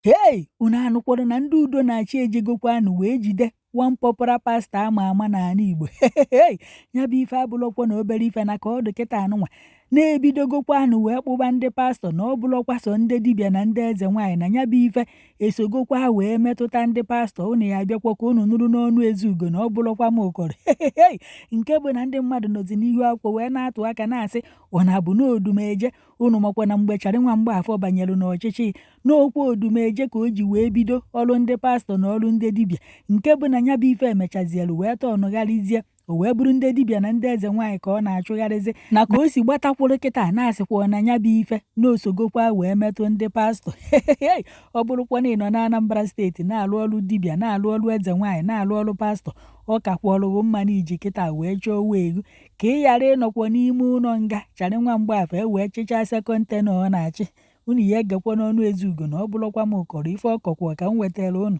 Hei! Unu anụkwara na ndị udo na-achị ejegokwanụ wee jide one popular pastor ama ama n'ala Igbo? Hei! Ya bụ ife abụlọkwa na obere ife na ka ọ dị kịta anụnwa na-ebidogokwanụ wee kpụba ndị pastọ, na ọ bụlọkwa sọ ndị dibịa na ndị eze nwaanyị, na ya bụ ife esogokwa wee metụta ndị pastọ. Unu ya abịakwa ka unu nụrụ n'ọnụ Ezeugo na ọ bụlọkwa m ụkọrọ. Hei! Nke bụ na ndị mmadụ nọzi n'ihu akwụkwọ wee na-atụ aka na-asị ọ na-abụ na Odumeje. Unu makwa na mgbe Charị nwa Mgbafọ banyere n'ọchịchị, n'okwu Odumeje ka o ji wee bido ọrụ ndị pastọ na ọrụ ndị dibịa, nke bụ na ya bụ ife emechazielu wee tọnụgharịzie, o wee bụrụ ndị dibịa na ndị eze nwaanyị ka ọ na-achụgharịzi. Na ka o si gbatakwuru kịta na-asịkwa na ya bụ ife na osogokwa wee metụ ndị pastọ. Ọ bụrụkwa na ị nọ na Anambra Steeti na-alụ ọrụ dibịa, na-alụ ọrụ eze nwaanyị, na-alụ ọrụ pastọ, ọ kakwọrụghị mma na iji kịta wee chọọ wee ka ị ghara ịnọkwa n'ime ụlọ nga Charị nwa Mgbafọ e wee chịchaa second tenure ọ na-achị. Unu ya egekwa n'ọnụ Ezeugo na ọ bụrụkwa m kọrọ ife ọkọkwa ka m wetara unu.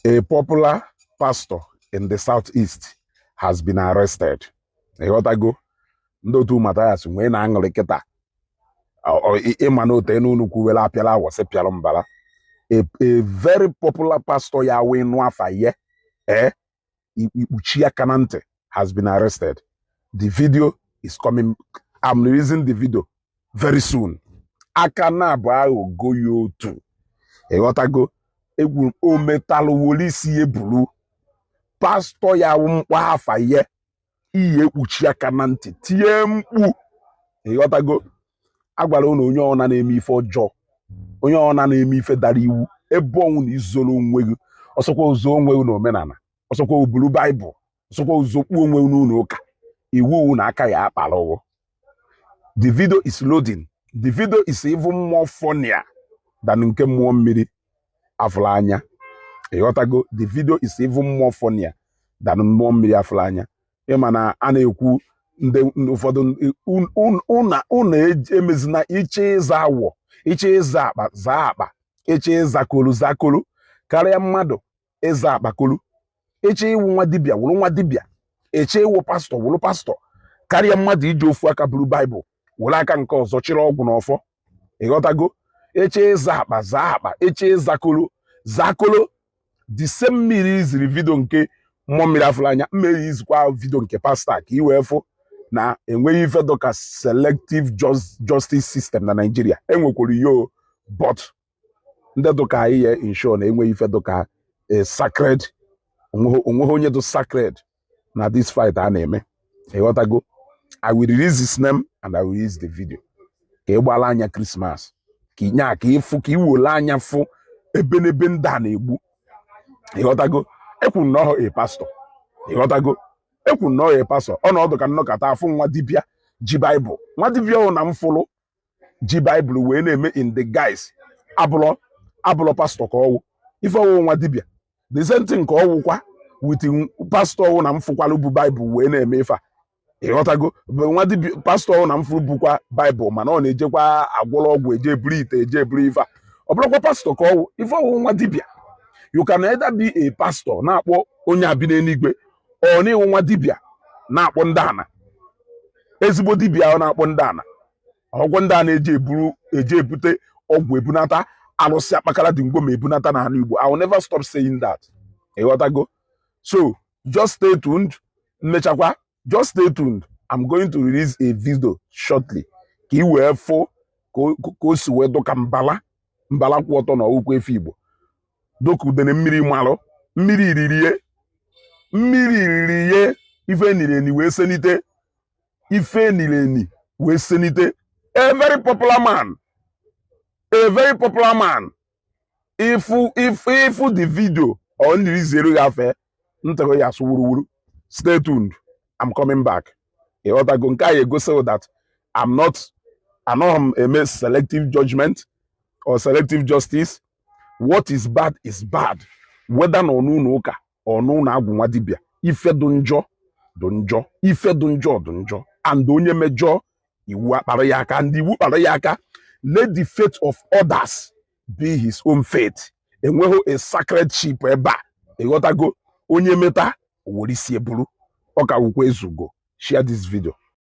A popular pastor in the southeast has been arrested. Ịghọtago? Ndị otu Mathias nwee na-aṅụrị kịta. Ịma na ote n'unu kwuwere apịala awọsị pịara mbara. A very popular pastor ya wee nụ afa ye ee ikpuchi aka na ntị has been arrested. The video is coming. I'm releasing the video very soon. Aka na abụ aghọgo ya otu. Ịghọtago? Egwu o metalụ were isi ya buru pastọ ya wụ mkpọ afa ye iyi ekpuchi aka na ntị tie mkpu. Ịghọtago? Agwara unu, onye ọna na-eme ife ọjọọ, onye ọna na-eme ife dara iwu, ebe ọnwụ na izoro onwe gị, ọsọkwa ụzọ onwe gị na omenala, ọsọkwa oburu Baịbụl, ọsọkwa ụzọ kpuo onwe gị n'ụlọ ụka, iwu na aka ya akpara ụgwọ. The video is loading. The video is even more funnier than nke mmụọ mmiri afụrụ anya. Ịghọtago? The video is even more funnier than mmụọ mmiri afụrụ anya. Ịma na a na-ekwu ndị ụfọdụ unu emezina iche ịza awọ, iche ịza akpa, zaa akpa, iche ịza kolu, zaa kolu, karịa mmadụ ịza akpa kolu. Iche ịwụ nwa dibịa, wụrụ nwa dibịa. Iche ịwụ pastọ, wụrụ pastọ, karịa mmadụ iji ofu aka buru Baịbụl, were aka nke ọzọ chịrị ọgwụ n'ọfọ. Ịghọtago? Eche ịza akpa, zaa akpa. Eche ịza kolo, zaa kolo. The same mmiri iziri video nke mmụọ mmiri afụrụ anya, mmeri izikwa video nke pastọ ka ị wee fụ na enweghị ife dịka selective justice system na Nigeria. Enwekwara yo, but ndị dụka anyị ya ensure na enweghị ife dịka a sacred, onweghị onye dị sacred na this fight a na-eme. Ịghọtago? I will release his name and I will release the video ka ị gbala anya Christmas, ka inye ka ịfụ, ka ị wole anya fụ ebe n'ebe ndị a na-egbu. Ịghọtago? Ekwu na ọhụ a pastor. Ịghọtago? Ekwu na ọhụ a pastor. Ọnọdụ ka nnọkọta afụ nwa dibịa ji Baịbụl, nwa dibịa ọhụ na mfụlụ ji Baịbụl wee na-eme in the guise abụlọ abụlọ pastọ ka ọwụ ife ọwụ nwa dibịa. The same thing ka ọwụkwa with pastọ ọwụ na mfụkwalụ bụ Baịbụl wee na-eme ife a. Ịghọtago? Bụ nwa dibịa pastọ ọwụ na mfụrụ bụkwa Baịbụl, mana ọ na-ejekwa agwọrọ ọgwụ, eje eburu ite, eje eburu ife a. Ọ bụrụkwa pastọ ka ọwụ ife ọwụ nwa dibịa. You can either be a pastor na-akpọ onye abi n'eluigwe, ọ na-ịwụ nwa dibịa na-akpọ ndị ana. Ezigbo dibịa ọ na-akpọ ndị ana, ọgwụ ndị a na-eji eburu eje ebute ọgwụ, ebunata alụsị akpakara dị ngwo ma ebunata n'ala Igbo. I will never stop saying that. Ịghọtago? So just stay tuned. Mmechakwa, just stay tuned. I'm going to release a video shortly ka ị wee fụ ka o si wee dụka mbala mbala kwụ ọtọ na ọwụkwa efe Igbo dụka udene mmiri malụ mmiri ririe mmiri ririe ife nireni wee senite ife nireni wee senite. A very popular man, a very popular man. Ifu the video ọ nriri zere gị afe ntịrị ya asụ wuruwuru. Stay tuned, I'm coming back. Ịghọtago? Nke a egosi that I'm not, anọghị m eme selective judgment or selective justice. What is bad is bad, whether na ọnụ ụka or n'ụlọ agwụ nwa dibịa. Ife dị njọ dị njọ, ife dị njọ dị njọ, and onye mejọọ, iwu akpara ya aka, ndị iwu kpara ya aka. Let the fate of others be his own fate. Enweghị a sacred sheep ebe a. Ịghọtago? Onye meta o were isi eburu ọ ka wukwa. Ezugo. Share this video.